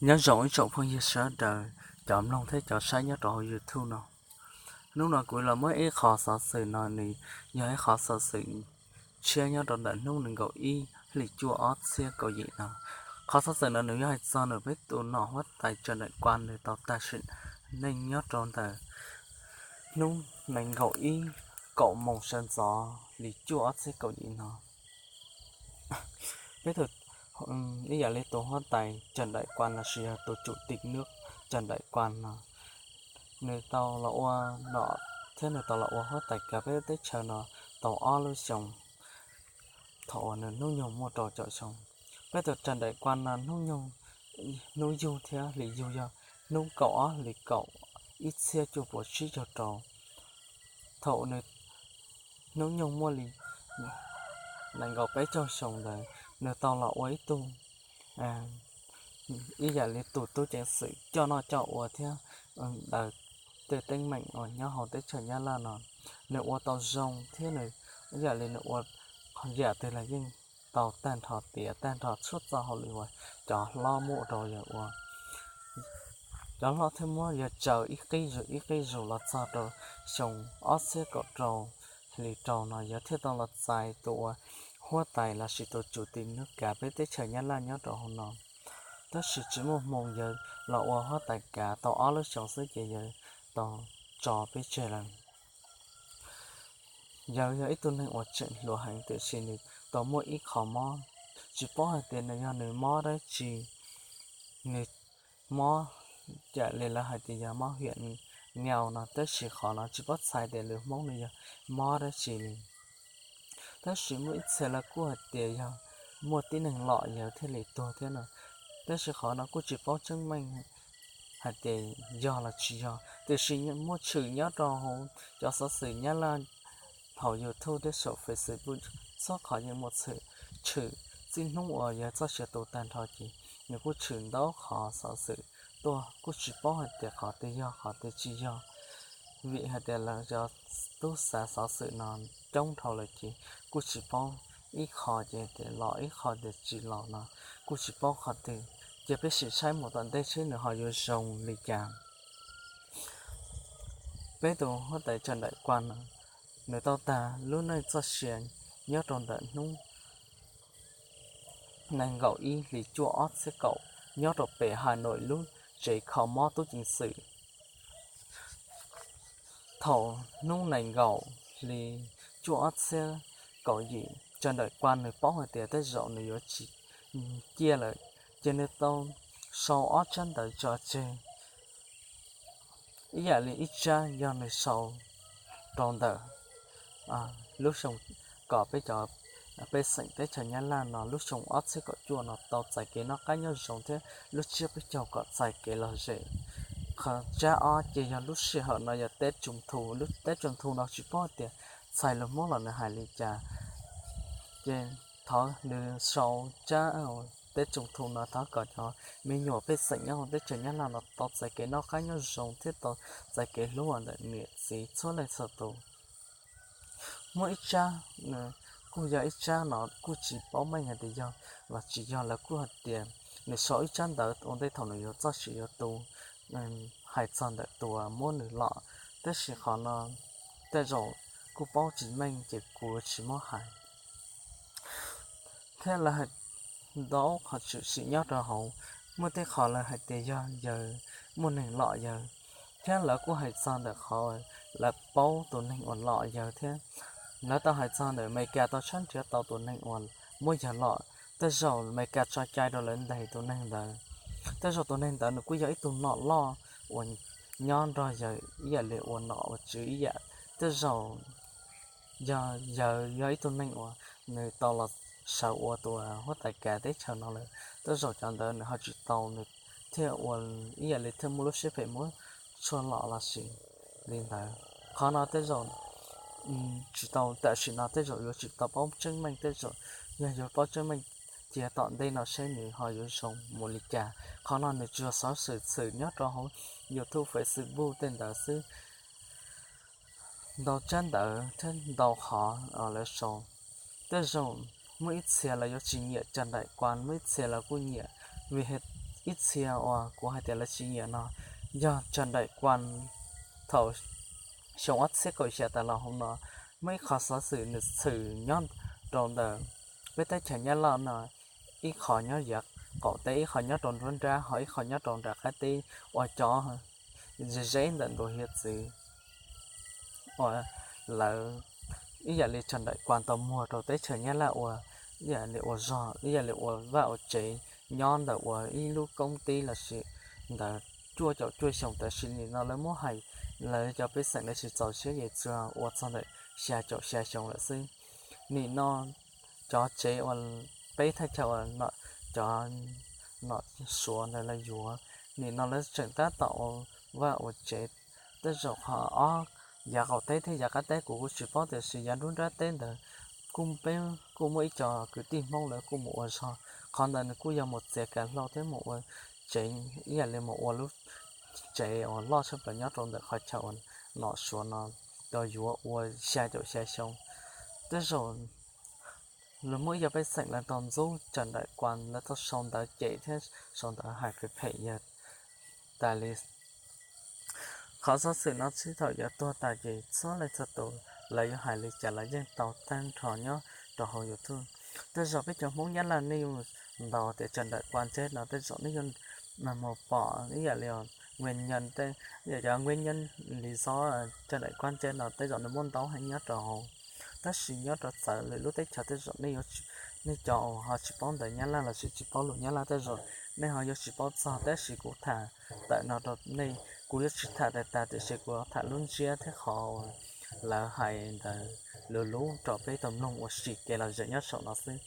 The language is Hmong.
Nyob zoo ib tsoom phooj ywg sawv daws, cov mloog thiab cov saib nyob rau hauv YouTube no. Hnub no kuv los muab ib qho xov xwm no, nws yog ib qho xov xwm tshiab nyob rau ntawm hnub nees nkaum ib hlis cuaj ob txhiab kaum yim no. Qhov xov xwm no nws yog hais txog nws peb tus nom huab tais Tsaws Daim Kuas nws tau tag sim neej nyob rau ntawm hnub nees nkaum ib kaum moos sawv ntxov hlis cuaj ob txhiab kaum yim no. Peb tus, ib yam li tus huab tais Tsaws Daim Kuas lossis yog tus chủ tịch nước Tsaws Daim Kuas no, nws tau los ua nom thiab nws tau los ua huab tais kav peb teb chaws no tau ob lub xyoos, thaum uas nws hnub nyoog muaj rau caum xyoo. Peb tus Tsaws Daim Kuas no hnub nyoog, hnub yug thiab hlis yug yog hnub kaum ob hlis kaum ib txhiab cuaj puas tsib caug rau. Thaum nws hnub nyoog muaj li nees nkaum peb caug xyoo ntawd nws tau los ua ib tug, ib yam li tus tub ceev xwm coj noj coj ua thiab daws tej teeb meem uas nyob hauv teb chaws Nyab Laj no. Nws ua tau zoo thiab nws, ib yam li nws ua yam twg los yeej tau tag nrho tiav tag nrho tshuaj txoj hauj lwm uas cov hlob muab ua rau yawg ua. Cov hlob thiaj muab yawg tsaws ib qib zus ib qib zus los txog rau xyoo ob txhiab kaum rau hli rau no yawg thiaj tau los txais tus ua huab tais lossis tus chủ tịch nước kav peb teb chaws Nyab Laj nyob rau hauv no. Tab sis tsis muaj hmoo, yawg los ua huab tais kav tau ob lub xyoos xwb ces yawg tau tso peb tseg lawm. Yawg yog ib tug neeg uas tseem hluas heev tiam sis nws tau muaj ib qho mob, tsis paub hais tias nws yog nws mob dab tsi. Nws mob, yam li lawv hais tias yog mob hiam niau no, tab sis qhov no tsis paub txhais tias lus Hmoob nws yog mob dab tsi li. Tab sis muaj ib txhia lawv kuj hais tias yog muaj tib neeg lom yawg thiaj li tuag thiab no, tab sis qhov no kuj tsis paub tseeb meej hais tias yog los tsis yog, tiam sis muaj tshwm nyob rau hauv cov xov xwm Nyab Laj hauv YouTube thiab saum Facebook, txhua qhov yeej muaj tshwm. Txij hnub uas yawg txoj sia tu tag nrho ces nws kuj tshwm ntau qhov xov xwm tuaj, kuj tsis paub hais tias qhov twg yog qhov twg tsis yog, vim hais tias lawv cov tub xav xov xwm no coob dhau lawm ces kuj tsis paub, ib qho ces tias los ib qho tias tsis los no, kuj tsis paub qhov twg. Ces peb sim saib mus tom ntej seb nws ho yuav zoo li cas. Peb tus huab tais Tsaws Daim Kuas no, nws tau tag lub neej txoj sia nyob rau ntawm hnub nees nkaum ib hlis cuaj ob txhiab kaum nyob rau pem Hà Nội lub tsev kho mob tub ceev xwm. Thaum hnub nees nkaum hli cuaj ob txhiab kaum yim, Tsaws Daim Kuas nws paub hais tias tej zaum nws yuav tsis ciaj lawm, ces nws tau sau ob tsab ntawv tso tseg. Ib yam li ib tsab yog nws sau rau ntawm lub xyoo kom peb cov, pej xeem teb chaws Nyab Laj no lub xyoo ob txhiab kaum cuaj no tau txais kev noj qab nyob zoo thiab lub tsiab peb caug kom txais kev lom zem. Qhov tsab ob ces yog lub sij hawm no yog Tết Trung Thu, lub Tết Trung Thu no tsis paub tias txhais lus Hmoob los nws hais li cas. Ces thov nws sau tsab Tết Trung Thu no thov kom cov me nyuam pej xeem nyob hauv teb chaws Nyab Laj no tau txais kev noj qab nyob zoo thiab tau txais kev hlub ntawm niam txiv txhua leej txhua tus. Muaj ib tsab, kuj yog ib tsab no kuj tsis paub meej hais tias yog los tsis yog, lawv kuj hais tias nws sau ib tsab ntawv ua ntej thaum nws yuav txoj sia yuav tu, hais txog ntawm tus muab nws lom, tab sis qhov no tej zaum kuj paub tsis meej ces kuv tsis muab hais. Thiab lawv hais ntau qhov tshwm sim nyob rau hauv, muaj tej qhov lawv hais tias yog yawg, muaj neeg lom yawg, thiab lawv kuj hais txog ntawm qhov lawv paub tus neeg uas lom yawg thiab. Lawv tau hais txog ntawm Amelikas tau tshawb nrhiav tau tus neeg uas muab yawg lom, tej zaum Amelikas tso cai rau lawv ntes tus neeg ntawd. Tej zaum tus neeg ntawd nws kuj yog ib tug nom loj uas nyob nrog yawg ib yam li ua nom ua tswv ib yam. Tej zaum yog yawg yog ib tug neeg uas nws tau los sawv ua tus huab tais kav teb chaws no lawm, tej zaum cov ntawd nws ho tsis tau, nws thiaj ua ib yam li thiaj muaj lub siab phem muab tshuaj lom los sis li ntawd. Qhov no tej zaum tsis tau, tam sim no tej zaum yuav tsis tau paub tseeb meej, tej zaum yog yuav paub tseeb meej cia tom ntej no seb nws ho yuav zoo mus li cas. Qhov no nws tsuas xov xwm tshwm nyob rau hauv YouTube, Facebook tej ntawd xwb. Ntau tsab ntawv thiab ntau qhov lawv sau. Tej zaum muaj ib txhia lawv yuav tsis nyiam Tsaws Daim Kuas, muaj ib txhia lawv kuj nyiam, vim Ib txhia uas kuv hais tias lawv tsis nyiam no yog Tsav Nraim Kuas. Thaum xyoo ob txhiab kaum xya tas los hauv no, muaj ib qho xov xwm nws tshwm nyob rau ntawm peb teb chaws Nyab Laj no, ib qho nyob yav qaum teb, ib qho nyob rau nruab nrab, ho ib qho nyob rau nram qab teb, uas cov ze ze ntawm ntuas hiav txwv uas lawv ib yam li Tsav Nraim Kuas tau muag rau teb chaws Nyab Laj ua ib yam li ua zog, ib yam li ua vaj ua tsev nyob ntawm uas ib lub koob tib lossis ntawd cuaj caum cuaj xyoo, tab sis nim no lawv muab hais lawv cov pej xeem lawv tsis txaus siab ces tsuas ua txog ntawm xya caum xya xyoo lawm xwb. Nim no cov tsev uas peb thaj chaw uas cov nom Suav ntawd lawv yuav, nim no lawv tseem tab tom ua vaj ua tsev. Tej zaum qhov ob, yav qaum teb thiab yav qab teb kuv kuj tsis paub, tiam sis yav nruab nrab teb ntawd kuj peb kuj muaj ib co kwv tij Hmoob lawv kuj mus ua zog. Qhov ntawd nws kuj yog mus txiav kav hlau thiab mus ua tsev, ib yam li mus ua lub tsev uas loj tshaj plaws nyob rau ntawm qhov chaw uas nom Suav no tau yuav ua xya caum xya xyoo. Tej zaum lawv muaj ib co pej xeem lawv tau ntxub Tsav Nraim Kuas, lawv tau sau ntawv cem thiab sau ntawv hais phem phem yawg tas li. Qhov xov xwm no txij thaum yuav tuag tas ces txhua leej txhua tus lawv yuav hais li cas los yeej tau tag nrho nyob rau hauv YouTube. Tej zaum peb cov Hmoob Nyab Laj nej yuav ntaus tias Tsav Nraim Kuas Ntse no, tej zaum nej yuav mus pom ib yam li Nkuaj Nyab, tej yam cov Nkuaj Nyab li xov Tsav Nraim Kuas Ntse no tej zaum nws muaj ntau heev nyob rau hauv. Tab sis nyob rau txawv lwm lub teb chaws tej zaum nej yuav, nej cov uas ho tsis paub ntawv Nyab Laj lossis tsis paub lus Nyab Laj tej zaum nej ho yuav tsis paub txog, tab sis kuv tham tawm no rau nej, kuv yuav tsis tham tas tas tiam sis kuv tham lub ntsiab thiab qhov uas lawv hais ntawd lus lub rau peb tau mloog ua si kev lom zem nyob saum no xwb.